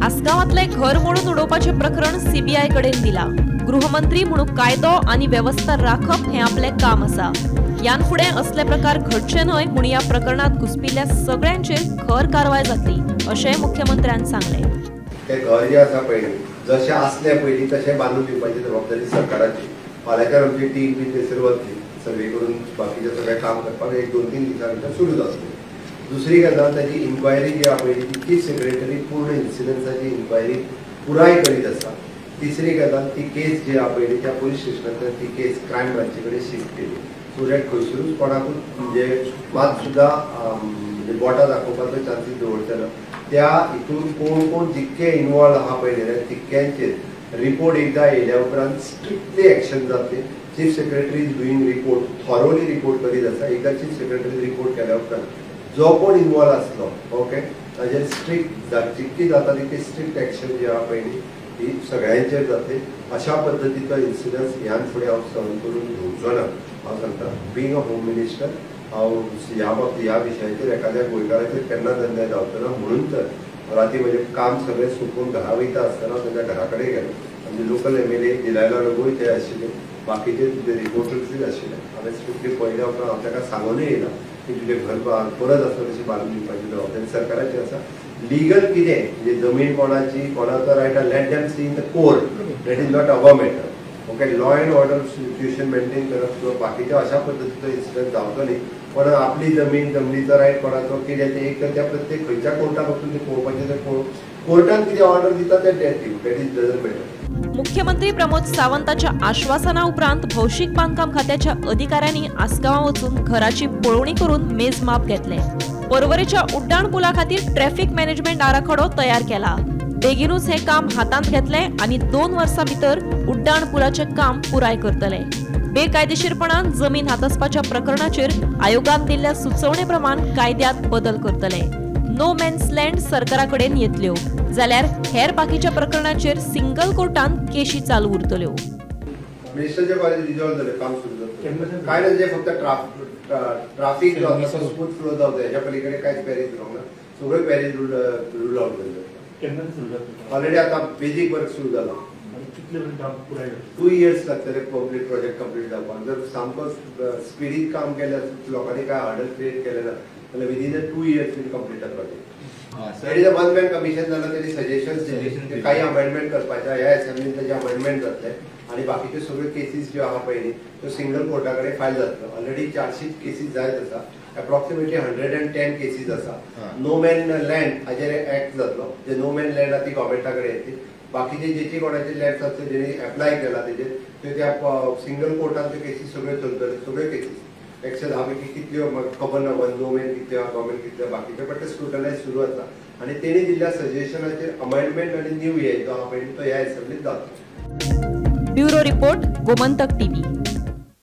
आसगांवांतले घर मोडून उडोवपाचें प्रकरण सीबीआय कडेन दिला. गृहमंत्री म्हणून कायदो आनी वेवस्था राखप हें आपलें काम आसा. ह्यान फुडें असले प्रकार घडचे न्हय म्हूण ह्या प्रकरणांत घुसपिल्ल्या सगळ्यांचेर खर कारवाय जातली अशें मुख्यमंत्र्यान सांगलें. ते घर जे आसा पळय जशें आसलें पयलीं तशें बांदून दिवपाची जबाबदारी सरकाराची. फाल्यांच्यान आमची टीम बी थंयसर वतली सर्वे करून बाकीचें सगळें काम करपाक 1-2-3 दिसां भितर सुरू जातलें. दुसरी गजाल ताची इन्क्वायरी जी आहा पयली ती चीफ सेक्रेटरी पूर्ण इन्सिडन्साची इन्क्वायरी पुराय करीत आसा. तिसरी गजाल ती केस जी आहा पयली त्या पुलीस स्टेशनांतल्यान ती केस क्रायम ब्रांची कडेन शिफ्ट केली सो that खंयसरूच कोणाकूच म्हणजे मात सुद्दां म्हणजे बोटां दाखोवपाचो चान्सीस दवरचे ना. त्या हितून कोण कोण जितके इनवॉल्व आहा पळय तितक्यांचेर रिपोर्ट एकदां येयल्या उपरांत स्ट्रिक्टली एक्शन जातली. Chief secretary is doing report thoroughly report करीत आसा. एकदां चीफ सेक्रेटरी रिपोर्ट केल्या उपरांत जो कोण इनवॉल्व आसलो ओके ताजेर स्ट्रिक्ट जितकी जाता तितकी स्ट्रिक्ट एक्शन जी आहा पळय न्ही ही सगळ्यांचेर जातली. अशा पद्दतीचो इन्सिडन्स ह्यान फुडें हांव सहन करून घेवचो ना. हांव सांगता बीइंग अ होम मिनिस्टर हांव ह्या बाबतीत ह्या विशयाचेर एखाद्या गोंयकाराचेर केन्नाच अन्याय जावचो ना. म्हणून तर राती म्हजें काम सगळें सोंपून घरा वयता आसतना तांच्या घरा कडेन गेलो. आमचे लोकल MLA दिलायला लोकूय ते आशिल्ले, बाकीचे तुजे रिपोर्टर्सूय आशिल्ले. हांवें स्ट्रिक्टली पळयल्या उपरांत हांव ताका सांगूनय येयला की तुजें घर परत आसा तशें बांदून दिवपाची जबाबदारी सरकाराची आसा. लिगल कितें म्हणजे जमीन कोणाची कोणाचो right let them see in the court, that is not our matter. Okay, law and order situation maintain करप किंवा बाकीच्या अशा पद्दतीचो इन्सिडंट जावचो न्ही. पण आपली जमीन जमनीचो रायट कोणाचो कितें तें एक तर त्या प्रत्येक खंयच्या कोर्टाक वचून तें पळोवपाचें, तें कोर्टान कितें ऑर्डर दिता तें that is doesn't matter. मुख्यमंत्री प्रमोद सावंताच्या आश्वासना उपरांत भौशीक बांदकाम खात्याच्या अधिकाऱ्यांनी आसगांवां वचून घराची पळोवणी करून मेजमाप घेतले. पर्वरेच्या उड्डाण पुला खातीर ट्रॅफिक मॅनेजमेंट आराखडो तयार केला. बेगीनूच हें काम हातांत घेतलें आनी 2 वर्सां भितर उड्डाण पुलाचें काम पुराय करतले. बेकायदेशीरपणान जमीन हातासपाच्या प्रकरणाचेर आयोगान दिल्ल्या सुचोवणे प्रमाण कायद्यांत बदल करतले. नो मॅन्स लँड सरकारा कडेन येतल्यो जाल्यार हेर बाकीच्या प्रकरणाचेर सिंगल कोर्टान केशी चालू उरतल्यो. मिनिस्टरचे कॉलेज रिजॉल्व जालें, काम सुरू जातलें. कांय ना, जे फक्त ट्राफीक जो आसा तो स्मूथ फ्लो जावचो हेच्या पलीकडे कांयच पॅरेज उरूंक ना. सगळ्यो पॅरेज रूल आउट जाल्यो. ऑलरेडी आतां बेजीक वर्क सुरू जाला. 2 इयर्स लागतले कंप्लीट प्रोजेक्ट कंप्लीट जावपाक. जर सामको स्पिडीत काम केलें लोकांनी काय हर्डल क्रिएट केलें ना जाल्यार within a 2 years will complete the project. That is a one man commission जाला, तेणी सजेशन्स दिले, काही अमेंडमेंट करपाचे ह्या असेंब्लीन ताजे अमेंडमेंट जातले आनी बाकीच्यो सगळ्यो केसीस ज्यो आहा पळय न्ही त्यो सिंगल कोर्टा कडेन फायल जातल्यो. ऑलरेडी 400 केसीस जायत आसा, एप्रॉक्सिमेटली 110 केसीस आसा. नो मॅन लँड हाजेर एक्ट जातलो, जे नो मॅन लँड आहा ती गव्हर्मेंटा कडेन येतली. बाकीचे जेची कोणाचे लँड्स आसले जेणी एप्लाय केला तेजेर त्यो त्या सिंगल कोर्टान त्यो केसीस सगळ्यो चलतल्यो. सगळ्यो केसीस 110 पैकी कितल्यो खबर ना, वन नो मॅन कितल्यो गव्हर्मेंट कितल्यो बाकीचे, बट ते स्क्रुटनायज सुरू आसा आनी तेणी दिल्ल्या सजेशनाचेर अमेंडमेंट आनी न्यू हे जो आहा पळय तो ह्या असेंब्लीत जातलो. Bureau report, Gomantak TV.